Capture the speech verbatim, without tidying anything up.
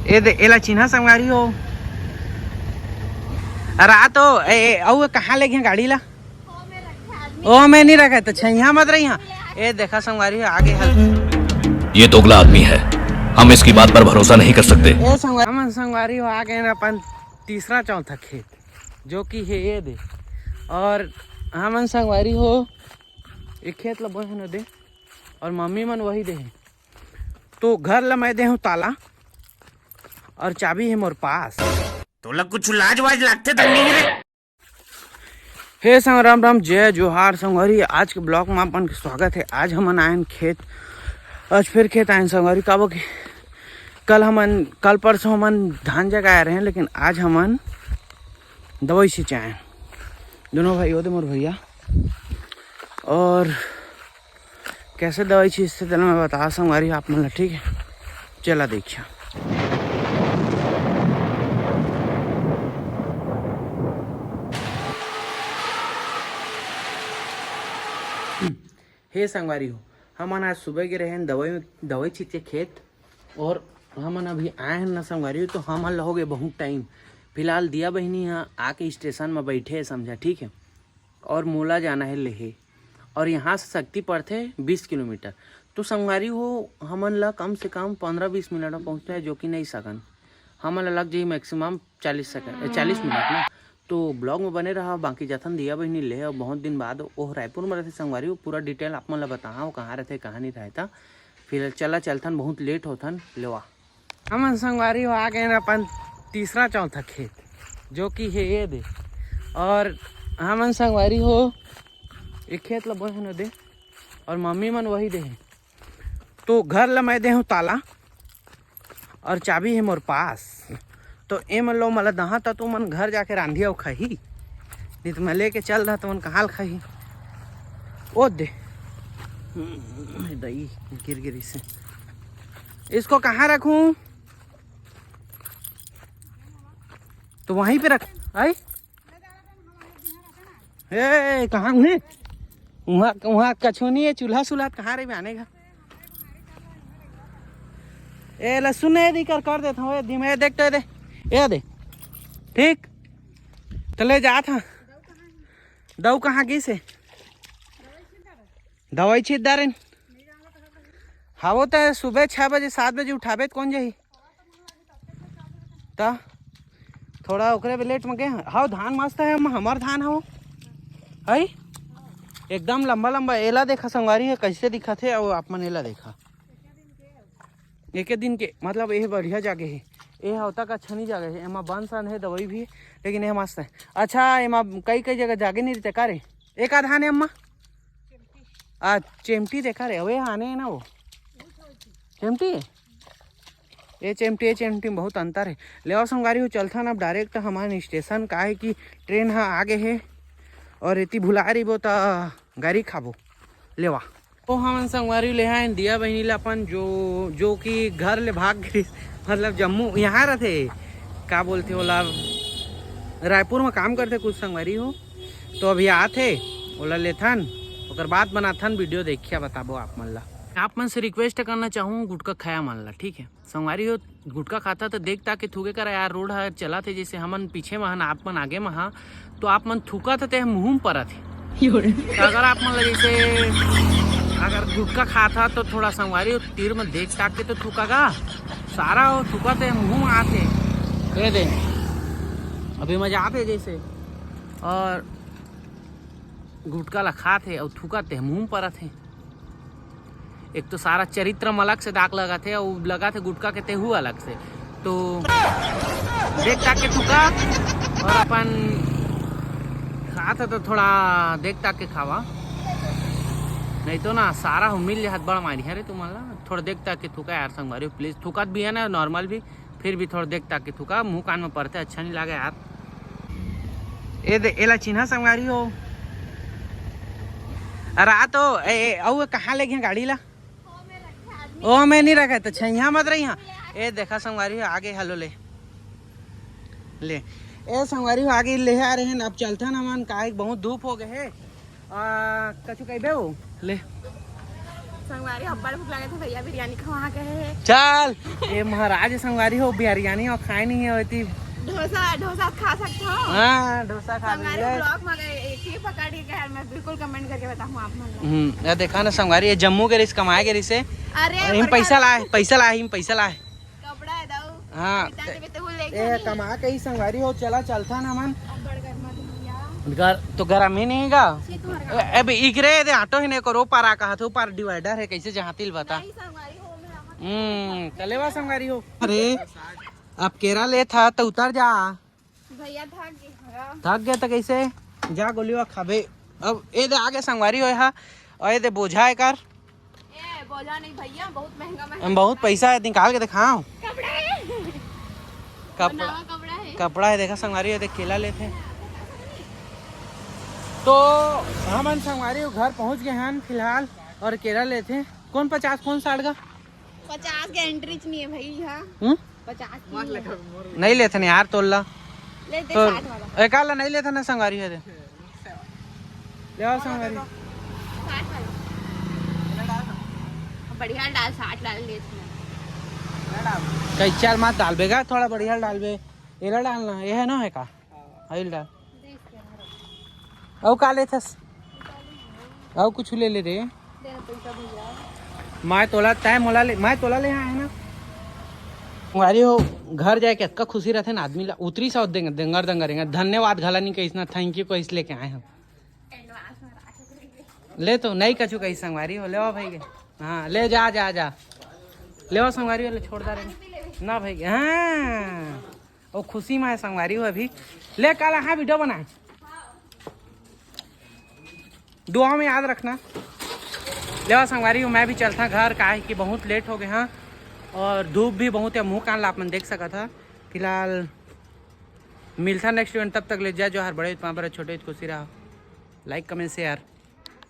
ए दे, एला चिन्हा संगवारी हो। अरे आ तो, ए, ए, अउ कहाँ ले गए गाड़ी ला? ओ, मैं नहीं रखा, तो छैया मत रही। हाँ, ए देखा संगवारी हो, आगे हल। ये दोगला आदमी है, हम इसकी बात पर भरोसा नहीं कर सकते। ए संगवारी, हमन संगवारी हो, आ गए ना अपन तीसरा चौथा खेत, जो कि है ये दे। और हमन संगवारी हो, एक खेत ला बोए हन दे, और मम्मी मन वही दे हे। तो घर ला मैं दे हूँ ताला, और चाबी है मोर पास। तोला कुछ लाज वाज लगथे त नहीं रे? हे संग राम राम, जय जोहार संगवारी। आज के ब्लॉग में अपन के स्वागत है। आज हमन आयन खेत, आज फिर खेत आयन संगवारी। काबर कि कल हमन, कल परसों हमन धान जगाए रहे, लेकिन आज हमन दवाई छिंचाए। दोनों भाई, ओदे मोर भैया। और कैसे दवाई छिंचथे तेला मैं बता संगवारी आप मन ला, ठीक है? चला देखिया। हे संगवारी हो, हमन आज सुबह गे रहेन दवाई, दवाई छिंचे खेत, और हमन अभी आए हन ना संगवारी हो, तो हमन ला हो गए बहुत टाइम। फिलहाल दिया बहिनी ह आके स्टेशन में बैठे है, समझा, ठीक है? और मोला जाना है लेहे, और यहाँ से शक्ति पड़थे बीस किलोमीटर। तो संगवारी हो, हमन ला कम से कम पन्द्रह बीस मिनट में पहुँचना है, जो कि नहीं सकन। हमन ला लग जाही मैक्सिमम चालीस सेकंड, ए, चालीस मिनट ना। तो ब्लॉग में बने रहा, बाकी जथन दिया बहिनी ले, और बहुत दिन बाद ओह रायपुर में रहथे संगवारी हो। पूरा डिटेल आप मन ला बताहा, वो कहाँ रहथे, कहाँ नहीं रहता। फिर चला चलथन, बहुत लेट होथन। लेवा, हमन संगवारी हो आ गए ना अपन तीसरा चौथा खेत, जो कि है ये दे। और हमन संगवारी हो, एक खेत ला बोए हन दे, और मम्मी मन वही दे हे। तो घर ला मैं दे हूँ ताला, और चाबी है मोर पास। तो ए मन लो, मला दहा त तुमन घर जाके रांधी अउ खाही, नहीं तो मैं लेके चल रहा, तुमन कहाँ ल खाही? ओ दे, दई गिर गिर इसे। इसको कहाँ रखूँ? तो वहीं पे रख। आई, ए कहाँ हुए? वहाँ, वहाँ कछो नहीं है, चूल्हा सुल्हा कहाँ रे आने का? ए लहसुन नहीं दी कर, कर देता हूँ, ए दिम, ए देख तो, ए दे, ए दे, ठीक। तो ले जात हाँ। दऊ कहाँ गिस हे? दवाई छिंच डारेन। हाँ, वो तो सुबह छः बजे, सात बजे उठाबे त कौन जाही? त थोड़ा ओकरे भी लेट में गए। हाँ, धान मस्त है, हम, हमार धान हो, है एकदम लंबा लंबा। एला देखा संगवारी है, कैसे दिखत है, और आप मन एला देखा। एके दिन के, मतलब, ये बढ़िया जागे है, ये हफ्ता का अच्छा नहीं जागे है। एमा बन सन है दवाई भी, लेकिन ये मस्त है। अच्छा, एमा कई कई जगह जागे नहीं रहते का रे? एक आधा ने अम्मा, आ चेमटी देखा रे, अवे आने है ना वो चेमटी, ये चेमटी, ये चेमटी में बहुत अंतर है। लेवा संगवारी हो, चलथन अब डायरेक्ट हमारे स्टेशन, का है कि ट्रेन ह आगे है, और एती भुला रही वो त गाड़ी खाबो। लेवा, तो हमन संगवारी ले आए दिया बहिनी ला अपन, जो, जो कि घर ले भाग गई, मतलब जम्मू यहाँ रहते, का बोलते ओला, रायपुर में काम करते कुछ संगवारी हो। तो अभी आथे, ओला लेथन, ओकर बाद बनाथन वीडियो, देखिया बताबो आप मन ला। आप मन से रिक्वेस्ट करना चाहूँ, गुटखा खाया मन ला, ठीक है संगवारी हो, गुटखा खाता तो देख ताक के थूके करा यार। रोड ह चलत हे, जैसे हमन पीछे में हन, आप मन आगे में हा, तो आप मन थूकत हे, ते मुंह में परत हे। तो अगर आप मन ला जैसे अगर गुटखा खात हा तो थोड़ा संगवारी हो, तीर में देख ताक के तो थूका गा, सारा हो थूकत हे, मुंह में आत हे। ये दे, अभी मजा आत हे जैसे, और गुटखा ला खात हे और थूकत हे, मुंह में परत हे। एक तो सारा चरित्र में अलग से दाग लगत हे, और लगत हे गुटखा के तेहू अलग से। तो देख ताक के थूका, और अपन खात हे तो थोड़ा देख ताक के खावा, नहीं तो ना सारा हो मिल जात बड़ मारी। अरे तुमन ला थोड़ा देख ताक के थूका यार संगवारी, प्लीज। थूकत भी है ना नॉर्मल भी, फिर भी थोड़ा देख ताक के थूका, मुंह कान में परथे, अच्छा नहीं लागे यार। ए दे, एला चिन्हा संगवारी हो। अरे आ तो, ए, ए, अउ कहाँ ले गए गाड़ी ला? ओ, मैं नहीं रखा, तो छैया मत रही। हाँ, ए देखा संगवारी हो, आगे हेलो ले, ले, ए संगवारी हो, आगे ले आ रहे हैं। अब चलथन हमन, काहे बहुत धूप हो गए है। आ, कछु कहबे हो? ले। संगवारी, अब्बड़ भूख लगे थे भैया, बिरयानी खवा के है। चल। ये महाराज संगवारी हो, बिरयानी अउ खाए नहीं हे होती। डोसा, डोसा खा सकते हो। हाँ, डोसा खा हमारे ले। ब्लॉग में अगर एक ही पकड़ के घर में बिल्कुल कमेंट करके बताऊँ आप मन ला। हम्म, ये देखा ना संगवारी, ये जम्मू गे रिहिस, कमाए गे रिहिस हे। अरे अउ इम पैसा लाए, पैसा लाए, इम पैसा लाए। कपड़ा है दाऊ। हाँ, इतना भी तो भूल ले ए कमा के ही संगवारी हो, चला चलथन हमन। बड़गर मत भैया। घर तो घर हम ही नहीं गा। ये तुम्हारा ए, अबे इकरे दे ऑटो ही नहीं करो, पारा कहा थे, पार डिवाइडर है, कैसे जहाँ तिल बता। नहीं संगवारी हो, मैं आवाज हम्म, चलेवा संगवारी हो। अरे, अब केरा लेथा तो उतर जा। भैया थक गए। थक गए तो कैसे जा गोलीवा खाबे। अब ए दे आगे संगवारी हो हा, और ए दे बोझा है कर। ए बोझा नहीं भैया, बहुत महंगा महंगा। हम बहुत पैसा है, निकाल के दिखाओ। कपड़ा है। कपड़ा, नवा कपड़ा है। कपड़ा है, देखा संगवारी हो, देख केला लेथे। तो हमन संगवारी हो घर पहुंच गए हन फिलहाल, और केला लेथे। कौन पचास, कौन साठ का? पचास के एंट्री नहीं है भाई यहाँ। हम्म? पचास की नहीं है। नहीं लेथे ना यार, तोल ला। ले दे तो साठ वाला। एक आला नहीं लेथे ना संगवारी हो दे। ले आओ संगवारी। साठ वाला। बढ़िया डाल, साठ डाल दे इसमें। कच्चा मत डालबे गा, थोड़ा बढ़िया डालबे। एला डालना, ये है ना है का? आइल डाल। अउ का लेथस? अउ कुछ ले ले रे। दे ना पैसा भैया। मैं तोला, तय मोला ले, मैं तोला ले आए ना। संगवारी हो, घर जाए के अतका खुशी रहथे ना आदमी ला, उतरी सा देंग-, दंगर दंगर रेंगे। धन्यवाद घला नहीं कहिस ना, थैंक यू कहिस, लेके आए हम। एडवांस में राख। ले तो नहीं कछु कहिस संगवारी हो, लेवा भाई के। हाँ, ले जा, जा, जा। लेवा संगवारी हो, ले छोड़ दा रे। ना भाई के, हाँ। वो खुशी में है संगवारी हो अभी। ले काला, हाँ, वीडियो बनाए। दुआ में याद रखना। लेवा संगवारी हो, मैं भी चलता घर, काहे कि बहुत लेट हो गए हाँ, और धूप भी बहुत है, मुँह कान ला आप मन देख सकत हा। फिलहाल मिलता नेक्स्ट वीडियो, तब तक ले जय जोहार, बड़े पाँव पर छोटे खुशी रहा, लाइक कमेंट शेयर।